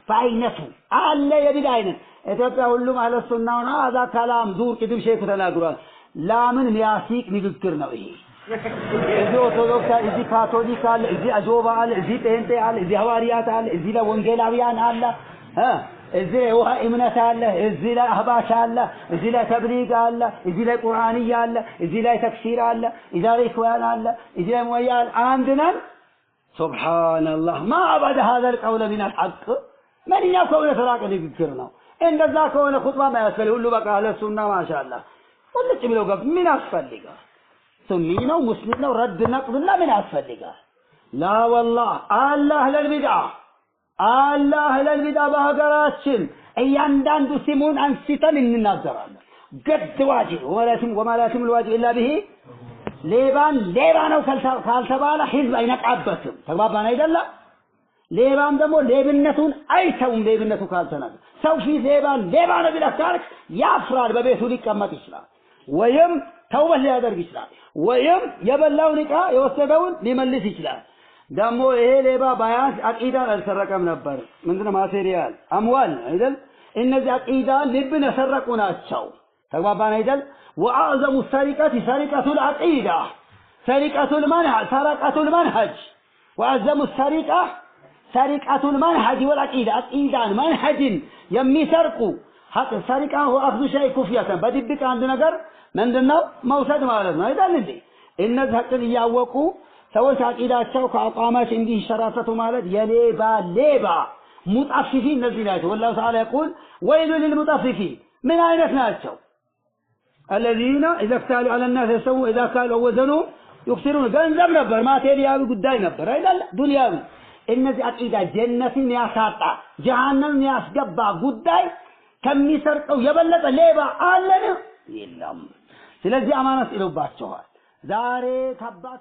በአይነቱ አለ የቢድዓ አይነት። ኢትዮጵያ ሁሉም አህለ ሱና ሆነ አዛ كلام ዙር ቅድም ሼኩ ተናግሯል። ላምን ሚያሲቅ ንግግር ነው ይሄ። እዚህ ኦርቶዶክስ አለ፣ እዚህ ካቶሊክ አለ፣ እዚህ አጆባ አለ፣ እዚህ ጴንጤ አለ፣ እዚህ ሐዋርያት አለ፣ እዚህ ላይ ወንጌላውያን አለ፣ እዚህ ላይ ውሃ እምነት አለ፣ እዚህ ላይ አህባሽ አለ፣ እዚህ ላይ ተብሊግ አለ፣ እዚህ ላይ ቁርአንያ አለ፣ እዚህ ላይ ተክሲር አለ፣ እዚህ ላይ ኢኽዋን አለ፣ እዚህ ላይ ሙያ አለ። አንድ ነን። سبحان الله ما أبعد هذا القول من الحق። ምንኛው ከእውነት ራቀ ንግግር ነው። እንደዛ ከሆነ ኹጥባ ማያስፈልግ ሁሉ በቃ አህለ ሱና ማሻአላህ ቁልጭ ብለው ገብ ምን ያስፈልጋል? ሱኒ ነው ሙስሊም ነው رد ነቅድና ምን ያስፈልጋል? لا والله አለ أهل البدعة አለ أهل البدعة በሀገራችን እያንዳንዱ ስሙን አንስተን እንናገራለን። ግድ ዋጅብ وما لا يتم الواجب إلا به። ሌባን ሌባ ነው ካልተባለ ህዝብ አይነቃበትም። ተግባባን አይደለ? ሌባም ደግሞ ሌብነቱን አይተውም። ሌብነቱ ካልተናገረ ሰው ፊት ሌባን ሌባ ነው ቢለህ ካልክ ያፍራል። በቤቱ ሊቀመጥ ይችላል፣ ወይም ተውበት ሊያደርግ ይችላል፣ ወይም የበላውን ዕቃ የወሰደውን ሊመልስ ይችላል። ደግሞ ይሄ ሌባ ባያንስ አቂዳን አልሰረቀም ነበር። ምንድነው material أموال አይደል? እነዚህ አቂዳን ልብን የሰረቁ ናቸው። ተግባባን አይደል? وأعظم السرقة سرقة العقيدة سرقة المنهج سرقة المنهج وأعظم السرقة سرقة المنهج والعقيدة አቂዳን መንሀጅን የሚሰርቁ سرقة هو أخذ شيء خفية በድብቅ አንድ ነገር ምንድነው መውሰድ ማለት ነው አይደል እንዴ? እነዚህ ሐቅን እያወቁ ሰዎች አቂዳቸው ከአቋማቸው እንዲህ ይሸራተቱ ማለት የሌባ ሌባ مطففين እነዚህ ናቸው። والله تعالى يقول ويل للمطففين ምን አይነት ናቸው? الذين إذا اكتالوا على الناس يستوفون إذا كالوا أو وزنوا يخسرون። ገንዘብ ነበር ማቴሪያዊ ጉዳይ ነበር አይደል? ዱንያዊ። እነዚህ አቂዳ ጀነትን ያሳጣ ጀሃነምን ያስገባ ጉዳይ ከሚሰርቀው የበለጠ ሌባ አለን? የለም። ስለዚህ አማና ጥሎባቸዋል። ዛሬ ከባድ